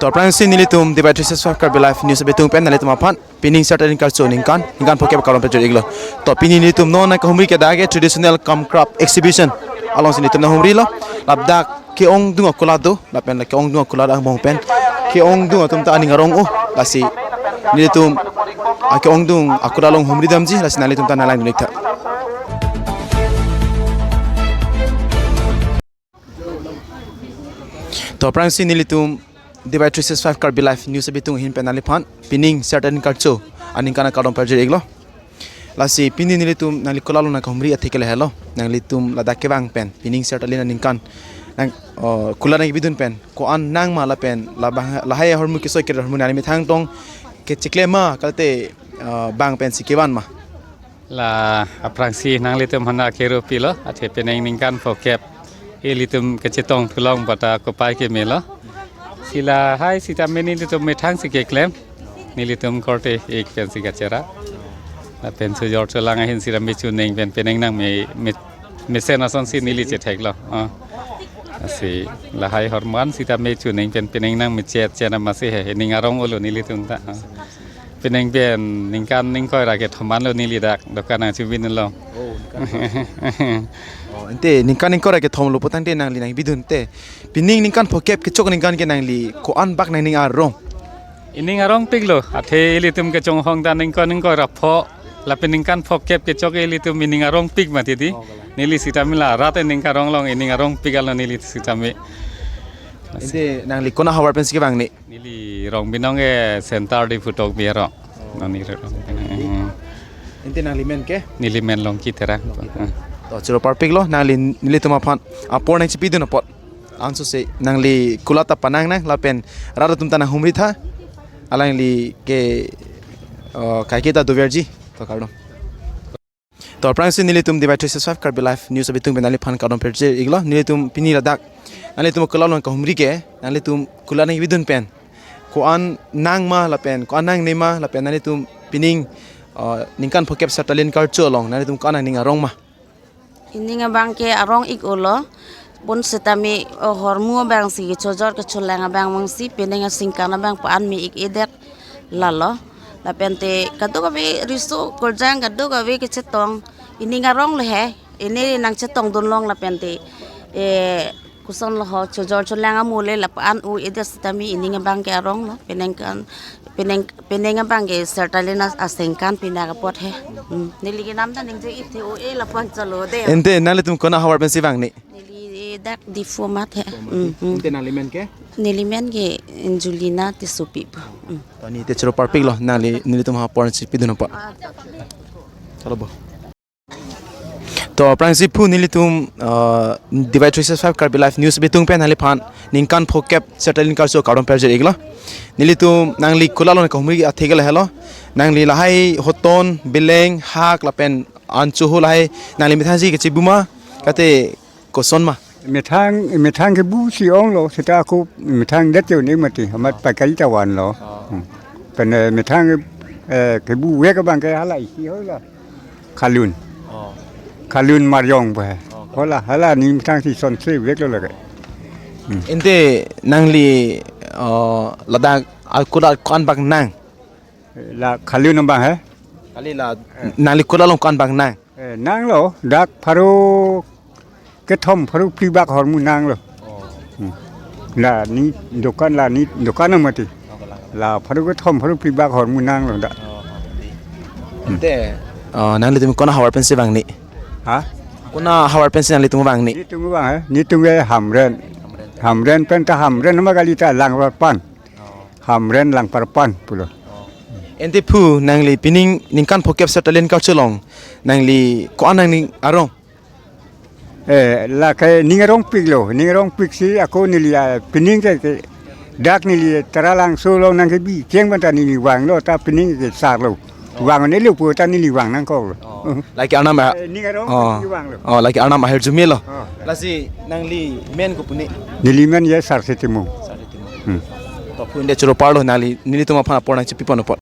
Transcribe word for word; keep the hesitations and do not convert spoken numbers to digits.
To aphrangsi nelitum Divide three six five Karbi Live News abitung pen nanglitum aphan pining Saturday Culture ningkan, ningkan phokep akardom pajir-iklo. To pini nelitum non nangkahumri ke dak ke traditional cum craft exhibition alongsi nelitum nanghumrilo. Ladak ke-ongdung akulat do, lapen la ke-ongdung akulat angbong pen ke-ongdung atum ta aning arong-o, lasi nelitum a ke-ongdung akulat along humri damji, lasi nanglitum ta nanglang dunik tha. To aphrangsi nelitum Divide three six five Karbi Live News abitung ahin pen nangliphan pining Saturday Culture aningkan akardom pajir-iklo. Lasi pini nelitum nangli kulat along nangkahumri athe ke lahelo. Nanglitum ladak kevang pen pining Saturday aningkan nang, oh, kulat nangkebidun pen ko-an nang ma lapen labang lahai ahormu kesoi kere ahormu nangli methang tong kecheklem ma kalite, oh, bang pensi kevan ma? La aphrangsi nanglitum aphan kero pilo, athe pining ningkan phokep ilitum kachetong thulong bata kopai kemelo. Si lahai sitame nelitum methang si keklem, nelitum korte-ik pensi kachera. Lapen chojor cholang ahin sitame chuning pen pining nangme, me, mesen asonsi neli chetheklo. Ah. Si lahai ahormu an sitame chuning pen pining nangme chet chet amatsi he, ining arong-olo nelitum ta. Ah. Pining pen ningkan ingkoi ra kethom anlo neli dak dokan nangchebin along. Oh, ningkan ingkoi. Oh, ante ningkan ingkoi ra kethomlo putangte nangli nangbidun te. Pining ningkan phokep kechok ningkan ke nangli ko-an bak nangning arong? Ining arongpiklo, athe ilitum kechonghong ta ningkan ingkoi ra pho, lapen ningkan phokep kechok ilitum ining arongpik mati di. Oh, kalang. Neli sitame la rat ningkan arong along ining arongpik alo neli sitame. Ante nangli konat ahavar pensi kevang ni? Neli rong binong ke center di phutok biar rong. Oh. Nani rong. Hmm. Ante nangli men ke? Neli men Longki Terang. Longki Terang. Hmm. To choro parpiklo, nangli nelitum aphan apor nangchipidun apot. Ansose nangli kulat ta panang nang lapen rat atum ta nanghumri tha. Alangli ke, oh, kaike ta doverji. To kardom. To aphrangsi nelitum Divide three six five Karbi Live News abitung pen nangliphan kardom pajir-iklo. Nelitum pini ladak nanglitum kulat along nangkahumri ke nanglitum kulat nangkebidun pen ko-an nang ma lapen ko-an nangne ma lapen nanglitum pining, uh, ningkan phokep Saturday Culture along nanglitum ko-an nangning arong ma? Ining abang ke arong-ik-olo. Bonsitame, oh, ahormu abangsi kechojor kecholang abang abangsi pining asingkan abang pa-an me-ik-edet lalo. Lapente kadokave riso korjang kadokave kechetong ining arong le he. Ini nangchetongdun long lapente, eh, kosonlo ho chojor cholang amu le la pa-an u-edet sitame ining abang ke aronglo. Pining kan, pining, pining abang ke Saturday asingkan pindak apot he. Hmm. Neli kenam ta ningje-ik the o e lapu-an chalo de. Ante nanglitum konat ahavar pensi vang ni? Neli dak Diphu amat he. Hmm, hmm. Ante nangli men ke? Neli men ke Angelina Tissopi pu. Hmm. To neli te choro parpiklo, nangli nelitum aphan apor chipidun apot. Chalo bo. To aphrangsi phu nelitum, uh, Divide three six five Karbi Live News abitung pen nangliphan ningkan phokep Saturday Culture kardom pajir-iklo. Nelitum nangli kulat along nangkahumri athe ke lahelo. Nangli lahai hoton, beleng, hak lapen ancho ho lahai nangli methangsi kechibu ma, kate koson ma? Methang, methang kebu si onglo, seta ako methang det yo ne mati, amat, oh, pakari ta vanlo. Oh. Hmm. Pen, eh, methang, eh, kebuvek abang ke hala isi ho la. Khalun. Oh. Khalun Marjong pu he. Oh, Khalun. Hala, hala ni methang si son se veklo lake. Hmm. Ante nangli, oh, ladak akulat ko-an bak nang? La Khalun abang he? Kali la, eh, nangli kulat along ko-an bak nang? Eh, nanglo, dak pharo kethom pharo phli bak ahormu nanglo. Oh. Hmm. La ne dokan, la ne dokan mati. Oh, kalang. La pharo kethom pharo phli bak ahormu nanglo dak. Oh, oh, di. Hmm. Ante, oh, nanglitum konat ahavar pensi vang ni? Ha? Konat ahavar pensi nanglitum vang ni? Nelitum vang he, nelitum ke Hamren. Hamren. Hamren pen ta Hamren ma kali ta Langparpan. Oh. Hamren Langparpan pulo. Oh. Ante phu nangli pining ningkan phokep Saturday Culture along nangli ko-an nangning arong? Eh, lake ning arongpiklo, ning arongpik si ako neli, ah, pining ke, ke dak neli Taralangso along nangkebi cheng pen ta neli vanglo ta pining ke sarlo. Oh. Vang neli pu ta neli vang nangkoklo. Oh. Lake arnam a-, eh, ning arong, oh, neli vanglo. Oh, lake arnam ahirjume lo. Oh. Lasi nangli men kopi ni? Neli men ye Sarse Timung. Sarse Timung. Hmm. To phu ante choro parlo nangli nelitum aphan apor nangchipipon apot.